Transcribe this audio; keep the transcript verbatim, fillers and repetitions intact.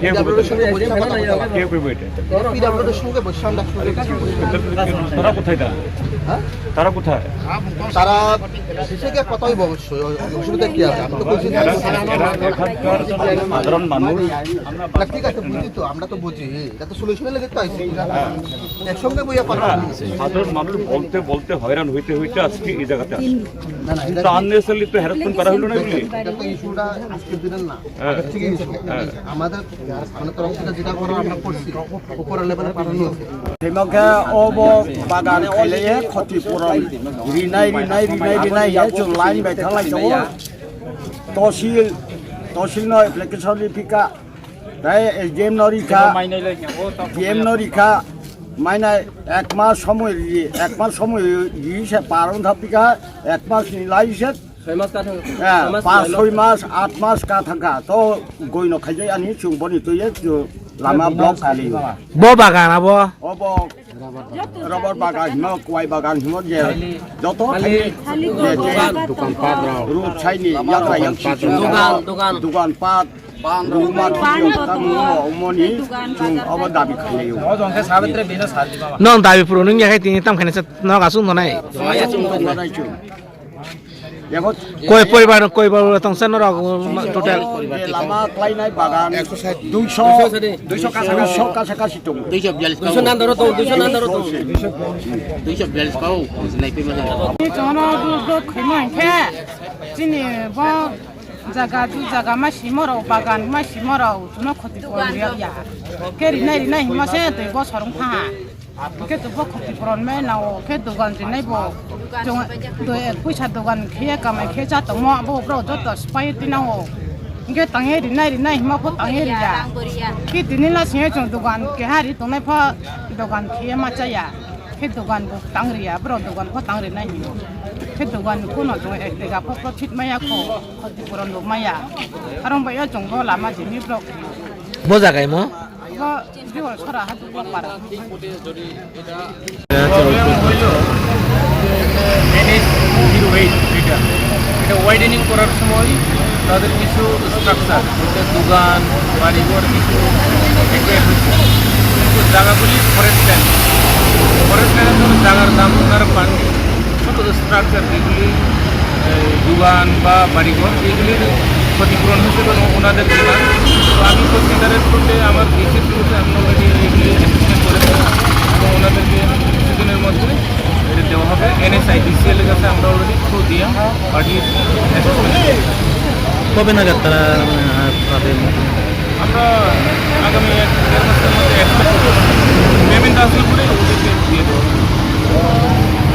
কে করবে? পিডব্লিউডির সঙ্গে বসে আমরা কথা বলবো। কে করবে এটা? পিডব্লিউডির সঙ্গে বসে আমরা কথা বলবো। তারা কোথায় তারা? হ্যাঁ? তারা কোথায়? তারা বিশেষজ্ঞ কথা হইব অবশ্যই, অসুবিধা কি আছে? আমি তো বলছি যে এরা, এরা এখানকার সাধারণ মানুষ। না, ঠিক আছে, বুঝি তো, আমরা তো বুঝি, এটা তো সলিউশনের লেগে তো আইছি। একসঙ্গে বইয়া পারা। সাধারণ মানুষ বলতে বলতে হয়রান হইতে হইতে আজকে এই জায়গাতে আসছে। না, না, এটা তো আননেসেসারি তো হ্যারাসমেন্ট করা হলো না বলে। এটা তো ইস্যুটা আজকের দিনের না। হ্যাঁ। ঠিক আছে। হ্যাঁ। আমাদের মানে তরফ থেকে যেটা করার আমরা করছি, উপরের লেভেলে পাঠানো হয়েছে। Himokhe obo bagan khailaiye khoti puron rinai, rinai, rinai, rinai, ye chwng line bai thanglai tongo. Tosil, tosil no application ri phika, tei S D M no rikha, D M no rikha, mainai ek mas somoi ri, ek mas somoi ri se paron thapika, ek mas ni lai se. Soi mas ka thang-, eh, soi mas pas, lai no. Soi mas, at mas ka thangkha. To goi no khaijai ani chwng boni twi ye chwng lama block kali. Bo bagan abo? Obo rubber bagan hino, kwai bagan hino je. Joto khali, khali je, je. Dukan, dukan pat rok. Road side ni yatra yang dukan, dukan. Dukan pat. Ruma pan, dukan, tamo, omoni, dukan, chwng bazar obo dabi khailai o. Non dabi purunung ya khai tini tam khaina se nok asung nonai. Nok asung nonai chwng. Koi poribar, koi poribar tongsa norok total? Lama khlainai bagan duiso, duiso kasa, duiso kasa kasi tongo. Duiso biyallis kau. Duiso nandaro tongo, duiso nandaro tongo. Duiso biyallis kau, naipi mana. Ni chwngno duk duk khwima hwnkhe, chini bo jaga, du jaga ma simo rok, bagan ma simo rok, chwngno khoti poriya ya. Khe rinai rinai hima se twi bo sorong tha. Hwnkhe chwngbo khoti puron mai nao, khe dogan rinai bo. Chwng doi ek puisa dogan khiye kamai khe cha tongmo, abo borok joto swpai twi nao. Hwnkhe tangye rinai rinai hima pho tangye riya. Khe tini la singye chwng dogan keha ri tongnai pho dogan khiye ma chaya. Khe dogan bo tang riya, borok dogan pho tang rinai hino. Khe dogan kuno chwng ek dega pho profit maya kho, khoti puron bo maya. Arong bai o chwngbo lama jini borok. Bo jagai mo? Bo Jibon sora ha duk para. NH zero eight এটা, এটা ওয়াইডেনিং করার সময় তাদের কিছু স্ট্রাকচার, বলতে দোকান, বাড়িঘর কিছু এগুলো হচ্ছে। কিন্তু জায়গাগুলি ফরেস্ট ল্যান্ড, ফরেস্ট ল্যান্ডের জন্য জায়গার দাম ওনারা পাননি। ছোট স্ট্রাকচার যেগুলি, এই, দোকান বা বাড়িঘর, এগুলির ক্ষতিপূরণ হিসেবে ও-, ওনাদের দেওয়া। তো আমি সত্যিকারের করতে আমার বিশেষ রূপে আমরা অলরেডি এগুলি অ্যাসেসমেন্ট করেছি এবং ওনাদেরকে কিছুদিনের মধ্যে এটা দেওয়া হবে। এনএসআইডিসিএল এর কাছে আমরা অলরেডি থ্রু দিয়ে পাঠিয়ে অ্যাসেসমেন্ট। কবে নাগাদ তারা, মানে, আর পাবে? আমরা